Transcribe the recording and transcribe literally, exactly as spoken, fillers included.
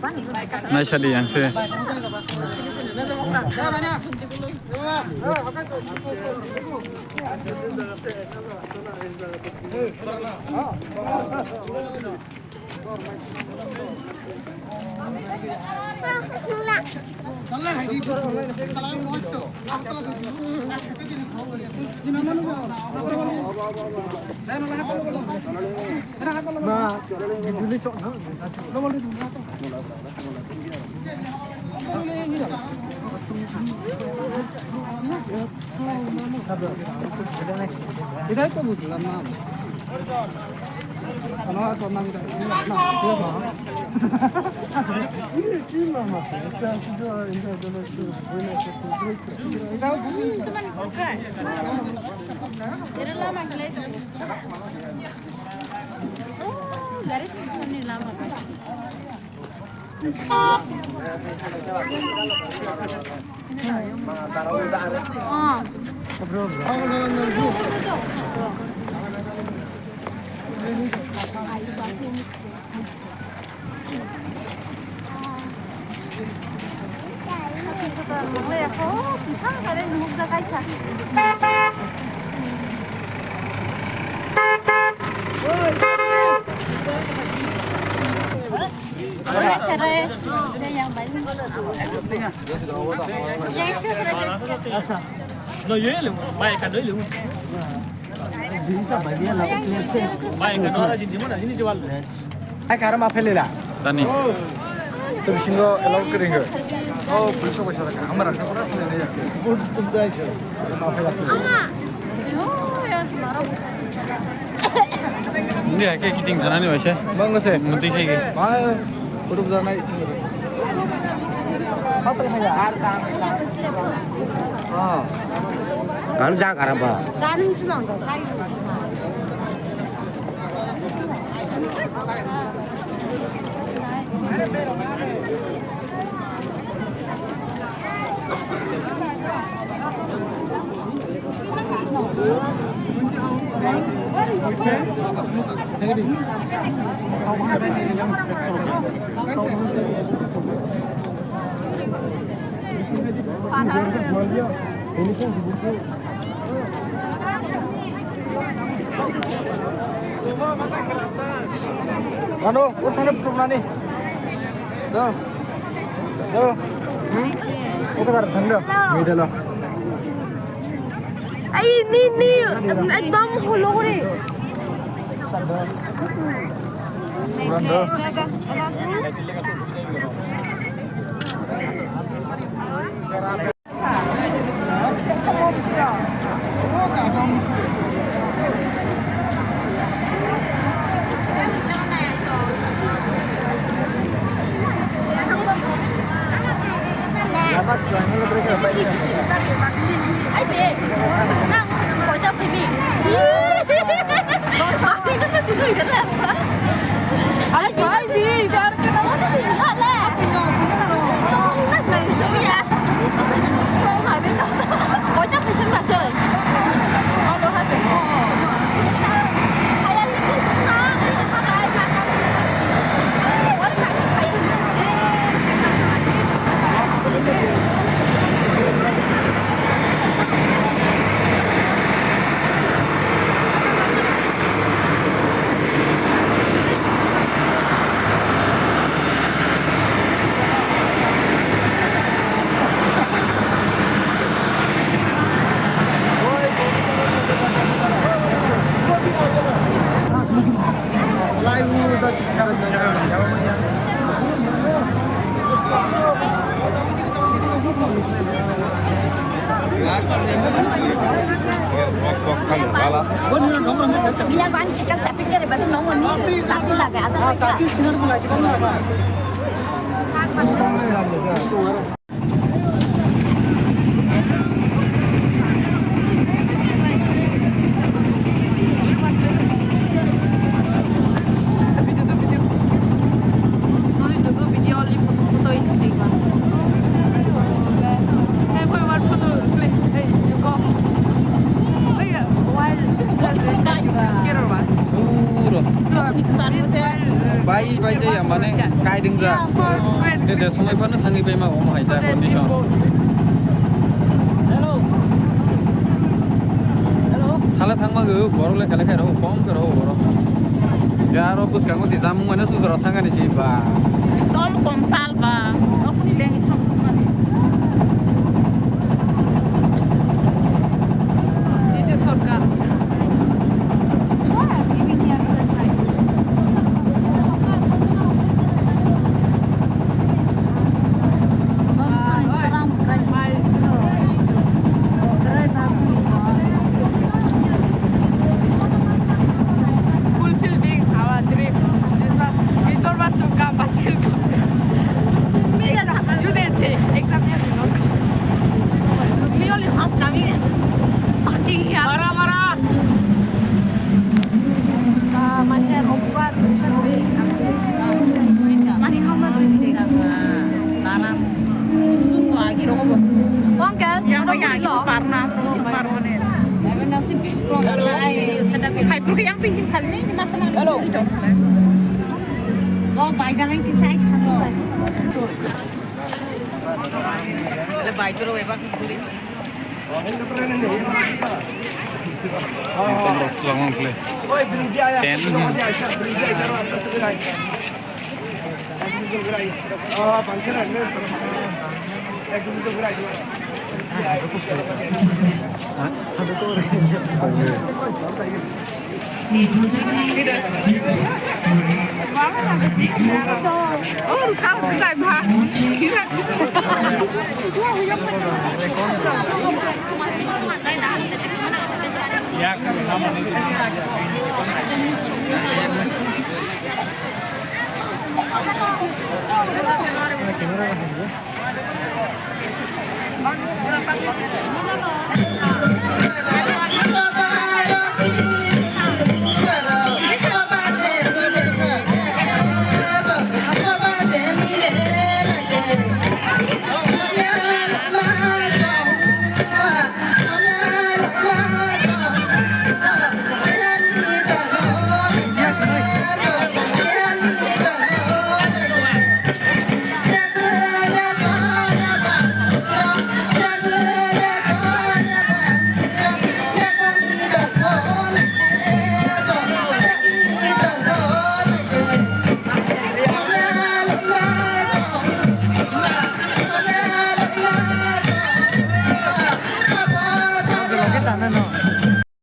Naisadi ang se. এটাই তো বুঝলাম না আমি। Ai, karma phelela. Tani. Tei bisingo allow kwrwi hwnkhe. Oh, police o kaisa rwkha. Hamar rwkha, pura sanai ya. Bud, bud, dai se. Hindi hai khe kiting thanani bai se. Bang se. Muti khe khe. Ba, kutuk janai. Patal hai ya. Ah. Anu jang karamba. Janung chunang do, sai. Ano, ur thani phutuk nani. Do. Do. Hmm? Ur thani thang do. Middle o. Ai, ni, ni, ekdom holo kore. Uran do. Ai, be, nang koita phai ni? Asing ka si sui ka. Ai, bai, di, dar ka na. Koita phai sung ka soi. Video to video. Only to do video, only photo, photo in click. Hey, boy, what photo click? Hey, you go. Hey, while picture, you scared or what? Puro. Bai, bai, jaya, mane. Kai ding ja. Hwnkhe je somoi phano thangwi pai ma omo hai ta condition. Thale thangma go borok le kale khairo kom khairo borok. Ya aro bwskango si jamung mane sujora thangani si ba. Som kom sal ba. Nokni lengi thangmani. This is Sorkar. Fulfilling our dream. This one, we don't want to come, but still come. You didn't say exam, yes, no. Me only first coming. Party here. Mara, mara. Ah, my hair over. Mani how much is it? Uncle, yang apa yang parna parna. Hai pur ke yang tinggi kali ni masa mana? Hello. Oh, bai jangan kisah sama. Hello, bai terus, bai. Ekdom rok swlangma wngkhe. Ten.